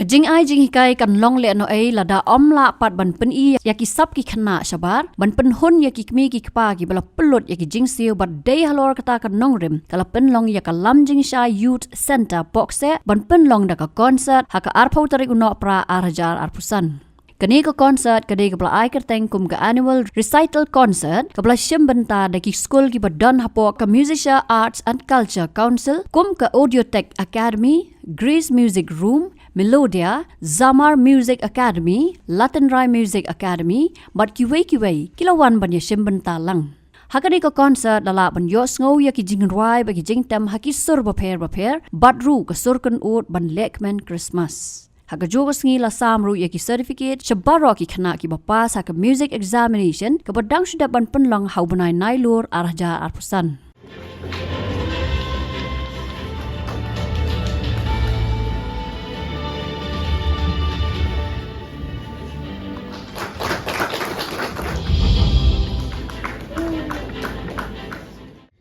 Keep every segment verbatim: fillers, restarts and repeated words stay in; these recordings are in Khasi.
Jingai jinghikai kan long lehnohei lada ym lah pat ban pyni ïa ki sap ki khynnah shabar, ban pynhun ïa ki kmie ki kpa kiba la pynlut ïa ki jingsiew bad dei halor kata ka nongrim ka la pynlong ïa ka Lamjingshai Youth Centre Pohkseh ban pynlong da ka concert ha ka arphew tarik u Nohprah ar hajar arphew san. Kane ka concert ka dei kaba la ai kyrteng kum ka Annual Recital Concert kaba la shim bynta da ki skul kiba don hapoh ka Musician Arts and Culture Council kum ka Audiotech Academy, Grace Music Room, Melodia, Zamar Music Academy, Latin Rhyme Music Academy bad kiwei kiwei ki la wan ban ïashim bynta lang. Ha kane ka concert la lah ban ïohsngew ïa ki jingrwai bad ki jingtem ha ki sur bapher bapher bad ruh ka sur kynud ban lehkmen Christmas. Ha kajuh ka sngi la sam ruh ïa ki certificate sha baroh ki khynnah kiba pass ha ka music examination kaba dang shu dep ban pynlong ha u bnai Nailur ar hajar arphew san.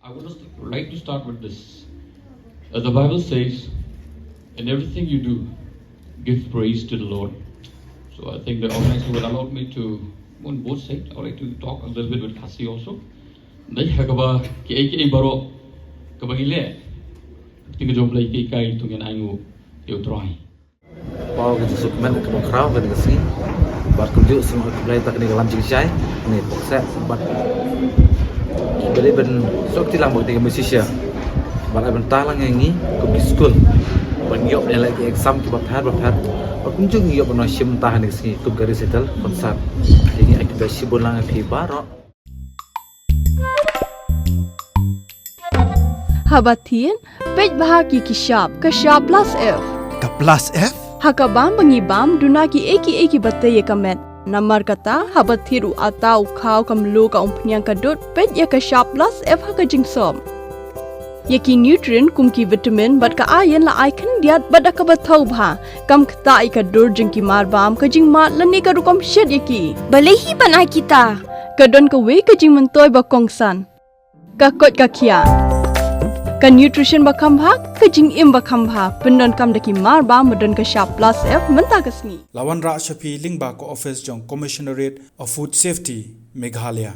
I would just like to start with this. As the Bible says, "In everything you do, give praise to the Lord." So I think the organizer will allow me to, on both sides, I would like to talk a little bit with Khasi also. Dei ha kaba kiei kiei baroh kaba ngi leh, ka ktien ka jong U Blei ka hikai, to ngin ainguh ïa U Trai. Paw ka jingsngewkmen kaba khraw kane ka sngi. Bad kumjuh sngewbha khublei ïa kane ka Lamjingshai, kane Pohkseh, bad ba dei ban sngewthuh lang ba kane ka musician. Bad ai bynta lang ïa ngi kum ki skul ban ïoh ban leh ki exam kiba pher ba pher. Bad kumjuh ngi ïoh ban shim bynta ha kane ka sngi kum ka recital concert. Ïa ngi ai khublei shibun lang ïa phi baroh. Haba thied, peit bha ki ki shap, ka shap plus F. Ka plus F? Ha ka bam ba ngi bam, duna kiei kiei kiba tei ïa ka met. Namar kata, haba thied u atta, u khaw, ka mluh, ka umphniang, ka dud, peit ïa ka shap plus F ha ka jingsop. Ïa ki nutrient kum ki vitamin bad ka iron la ai khyndiat bad da kaba thaw bha. Kam ktah ïa ka dur jong ki mar bam, ka jingmad lane ka rukom shet ïa ki. Balei hi ban ai kita? Ka don kawei ka jingmyntoi ba kongsan. Ka koit ka khiah. Ka nutrition ba kham bha, ka jingim ba kham bha. Pyndonkam da ki mar bam ba don ka shap plus F mynta ka sngi. La wanrah sha phi lyngba ka office jong Commissionerate of Food Safety, Meghalaya.